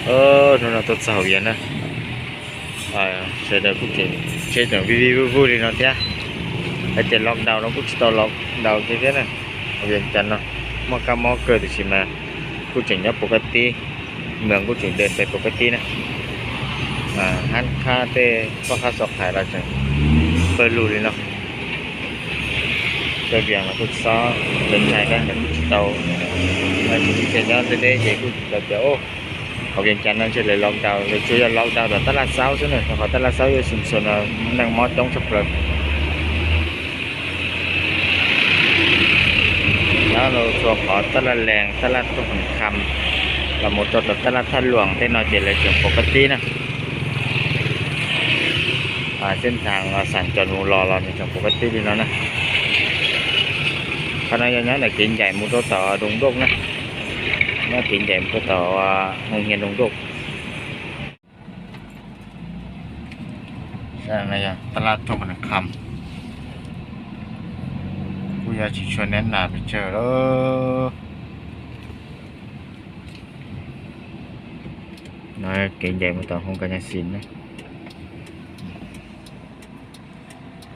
Hnub no tuaj txog Vias na, sawv daws kuj tseem, tsev tseem vij vij vuj vuj li no thiab. Hais tias lockdown no kuj tsis tau lockdown kiag thiab na. Vias Cas no muaj kab mob kawg tiam sis mas kuj tseem nyob pov ka tib, moos kuj tseem de pes pov ka tib na. Hab qhab tej poj qhab xov qhais los tseem pawg lug li no. Tej Vias mas kuj txhob ntshai ntshai na, lawv kuj tsis tau, lawv tsis tau nyob deb deb ces kuj tsis tau tias hauv Vias Cas no ntshe lawv lockdown, lawv tsuas yog lockdown tom tab laj xaub xwb na, rau qhov tab laj xaub yog Simpson no neeg mob coob tshaj plaws. Nyob rau txhua qhov tab laj Lees, tab laj Rooj Kham, los mus rau tom tab laj Thaj Luam tej no ces lawv tseem pov ka tib na. Xeeb thaas xam cov mus los los nws tseem pov ka tib li no na. Qhov no yog nyob ntawm kev ncaim mus rau tom Doo Doj na, nyob kev ncaim mus rau tom Hoo Hias Doo Doj. Tab laj Rooj Kham kuj yog tsis tshua neb nas pes tsawg lawm. No kev ncaim mus tom Hoo Ka Nyas Xis na.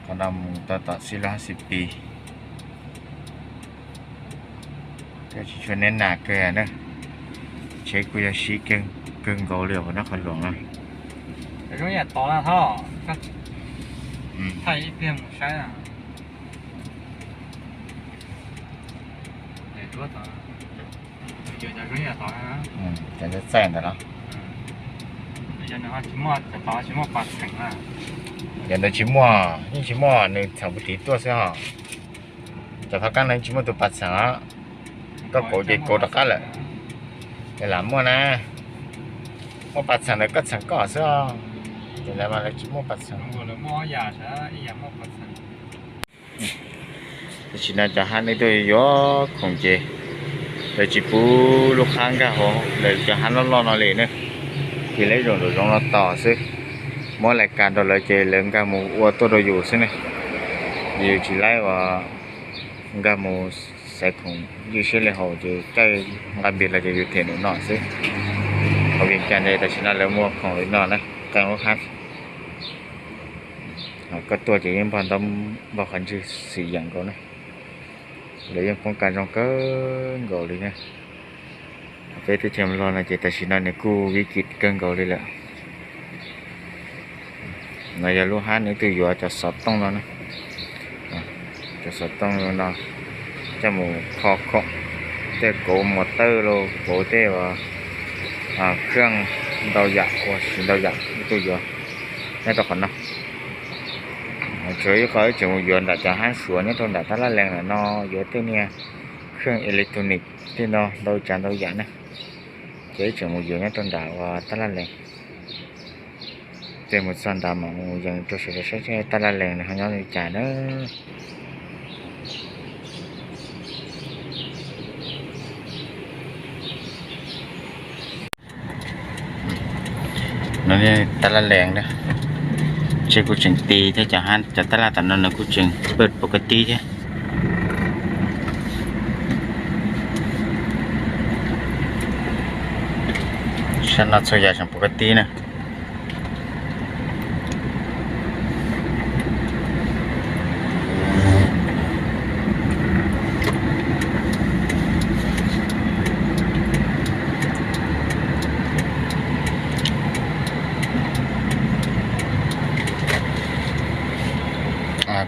Qhov no mus tau tom Xib Laj Hab Xis Pis. Thiab tsis tshua neb nas kawg na. Tsheb kuj yog sib kawg nkaus li os, nyob qhov Loos no. Cov txaij ntawd los, cov ntawd tsis muaj, yeej tsis muaj, nws txheem puv tiv tuaj xwb hos. Cov phab kaab no tsis muaj tus pas txheem os. Koj kauv ces kauv rov qab lawm. Ces lam muaj na, muaj pas txheem ntawd koj txheem koj xwb os. Ces lawv mas lawv tsis muaj pas txheem. Tam sim no cov hab nej tuaj yuav khoom ces lawv tsis pub lub qab nkag hauv lawv cov hab loj loj no li na. Ces lawv zaum nraum zoov no tos xwb. Muab lais kas rau lawv ces lawv nkag mus ua tuaj rau yus xwb ne. Yus tsis laib uas nkag mus xaiv khoom ywj siab li hauv ces caij nqa npias los ces yus them num no xwb. Hauv Vias Cas ne tam sim no lawv muag khoom li no na, qee lub hab. Koj tuaj ces yeej npog ntaub npog qhov ntswg xwm yeem nkaus na. Lawv yeej poob kas zoo kawg nkaus li na. Peb teb chaws Nplog no ces tam sim no nws kuj vib kis kawg nkaus li lawm. No yog lub hab nws twb yuav cov xov tooj no na. Cov xov tooj no coj mus kho khoom, tej kauv mos tawj los kauv tej khaj ntau yam uas siv ntau yam twb yuav nyob rau qhov no. Tsuas ib qho wb tseem mus yuav nram cov hab Suav nyob rau nram tab laj Lees ntawm no, yuav tej niag khaj electronic tej no ntau tsav ntau yam na. Ces wb tseem mus yuav nyob rau nram uas tab laj Lees. Tej mus txog nrad mam mus yees rau sawv daws saib tab laj Lees nws ho nyob li cas na. No tab laj Lees na, tsev kuj tseem ti thiab, cov hab cov tab laj tom no nws kuj tseem pawg pov ka tib thiab. Sab no txhua yam tseem pov ka tib na.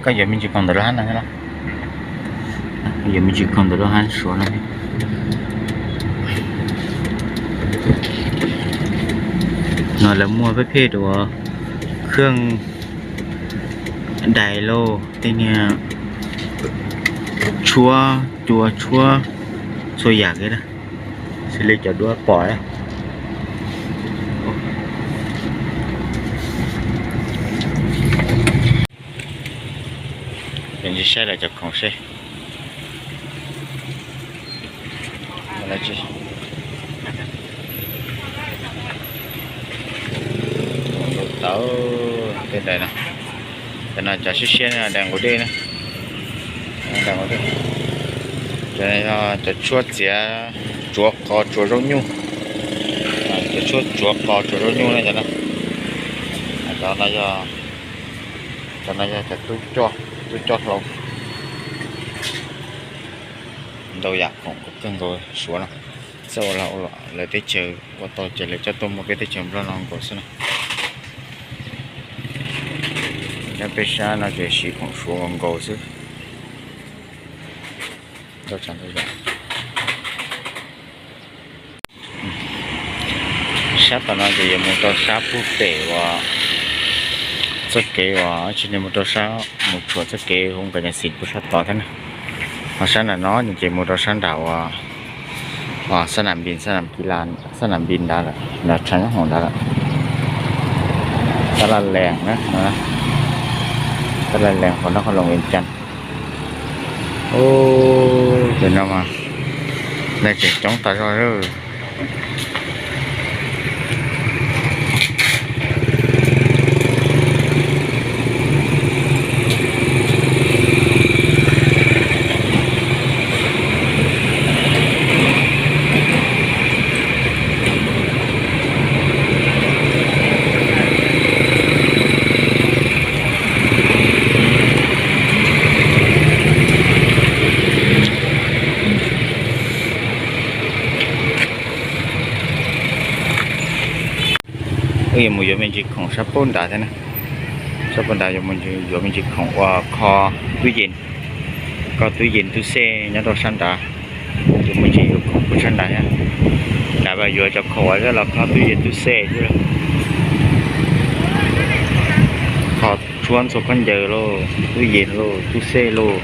Koj yuav me ntsis khoom ntawm lub hab no, yuav me ntsis khoom ntawm lub hab Suav no. No lawv muag pheej pheej rau khaj dais lauj, tej niag tshuab cua tshuab txhua yam li na, xws li cov duab pom. Ces ntsis saib lawv cov khoom seb. Tau tej dais no, cov no cov siab siab dais nqus dej na. Cov tshuab txiav tsuav qos tsuav zaub nyuj. Cov tshuab tsuav qos tsuav zaub nyuj na cov no. Cov no yog, cov no yog cov tub coj, tub coj hlau. Ntau yam khoom kawg nkaus Suav no. Txawj ua lawv teb chaws ua tau ces lawv coj tuaj muag peb teb chaws Nplog no nkaus xwb na. Nyob peb sab no ces siv khoom Suav nkaus nkaus xwb. Ntau tsav ntau yam. Sab tom no ces yuav mus rau sab pug pem uas txoj kev uas tsis ne mus rau sab mus tshuam txoj kev hu nkawd ne xim pug sab tod thiab na. Ho sab nram no ces mus rau sab nram uas, uas sab nam npis, sab nam npis nrad lawm, nram tshav nyob hoom nrad lawm. Tab laj lees na, tab laj lees qhov no qhov loos Vias Cas. Ub, tus no mas neeg tseem coob tas zog. Wb yuav mus yuav me ntsis khoom sab pab nrad thiab na. Sab pab nrad yuav mus yuav me ntsis khoom uas kho tub yees, kho tub yees tub xej nyob rau sab nrad. Yuav mus ntsis yuav khoom pab sab nrad thiab. Nrad mas yuav cov khoom uas los kho tub yees tub xej xwb. Kho tshuab ntxhua khaub ncaws lauj, tub yees lauj, tub xej lauj.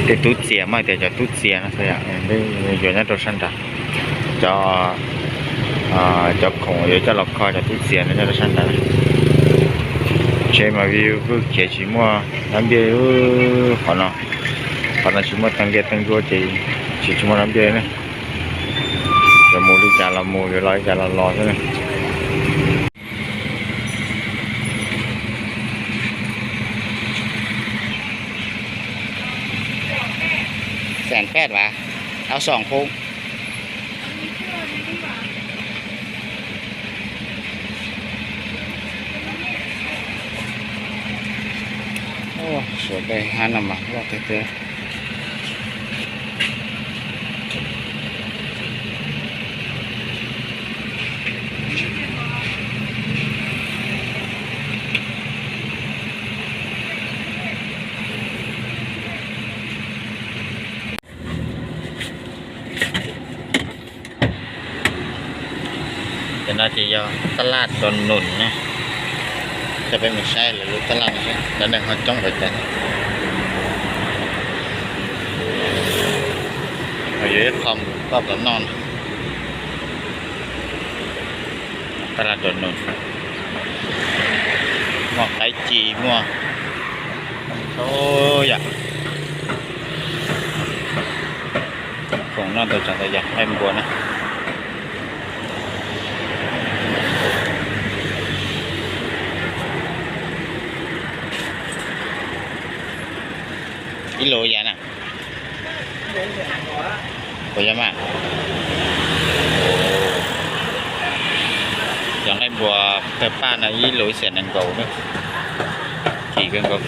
Tej tub txias mas tias cov tub txias no xwb, yuav nyob rau sab nrad. Cov, cov khoom yuav coj los kho cov tub txias no nyob rau sab nrad. Tsev mas view kuj khiav tsis muaj dab npiaj li. Qhov no, qhov no tsis muaj teeg liaj teeb nruab ces tsis, tsis muaj dab npiaj li ne. Yuav mus li cas los mus, yuav los li cas los los xwb ne. Sàn pet hả? Áo sòng không? Ôi, sửa đây hai năm mà lo cái thế. Cov no ces yog tab laj Doo Num na. Coj peb mus saib lawv lub tab laj no seb cov neeg ho coob npaum cas. Ho yuav ib qho mus toj tom noj na. Tab laj Doo Num, muaj qaib ci, muaj ntau yam khoom noj ntau tsav ntau yam, qaib npua na. Ib lus yam na. Ua yam mas, cov nqaij npua pawg paj no ib lus ib xees nees nkaus na. Kim kawg nkaus.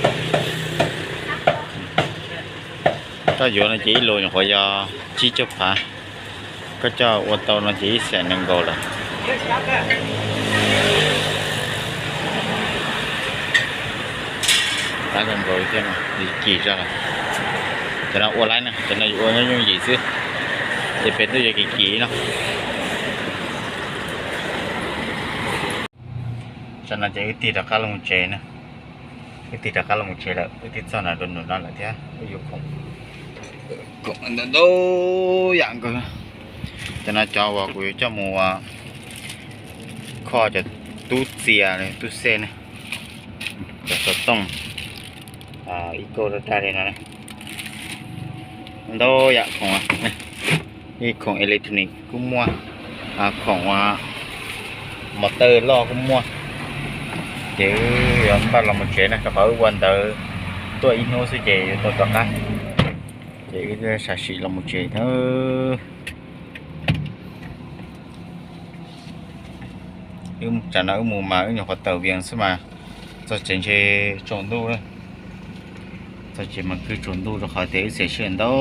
Koj yuav no ces ib lus nyuam qhuav yog tsib caug phav. Koj coj ua tau no ces ib xees nees nkaus lawm. Qab kawg nkaus thiab, kim zog lawm. Cov no ua laib na, cov no yuav ua nyob yooj yim xwb, ces peb twb yuav kim kim no. Tam no ces wb tig rov qab los tsev na. Wb tig rov qab los tsev lawm, wb tig txog nram Doo Num no lawm thiab. Wb yuav khoom, khoom ntau ntau yam nkaus. Cov no cov uas kuv yuav coj mus kho cov tub txias tub xej ne, cov xov tooj, ib kauj raj raj li no. Ntau yam khoom, ib khoom electronic kuj muaj, khoom mos tawj loj kuj muaj. Ces wb yuav npaj los mus tsev na, rau qhov wb ua ntawv tuaj ib hnub xwb ces yuav tau rov qab. Ces wb sam sim los mus tsev na. Wb tsam no wb mus mas wb nyuam qhuav tawm Vias xwb mas txog tsev ntshe tsaus ntuj lawm. Txog tsev mas kuj tsaus ntuj rau qhov tias wb xiam sij hawm ntau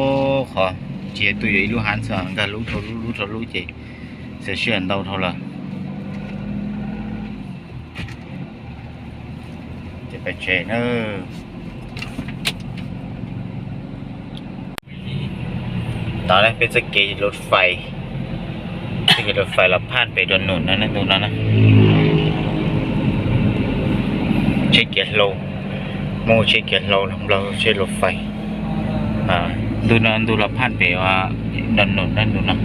qhov, tsis tuaj yuav ib lub hav xwb, nkag lub dhau lub lub dhau lub ces xiam sij hawm ntau dhau lawm. Ces pais tsev na. Tod peb txoj kev lus fais, txoj kev lus fais los phaj pem Dom Num no, ntu no na. Tsheb kiav hlau, Hmoob tsheb kiav hlau, Nplog tsheb lus fais. Ntu no ntu los phaj pem Dom Num na, ntu no.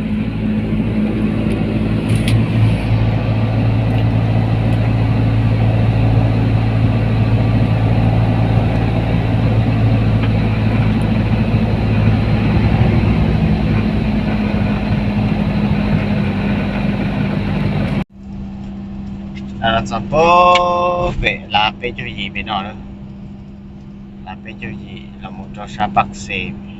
Txog pem lav peb caug yim pem no, lav peb caug yim los mus rau sab Paj Xes.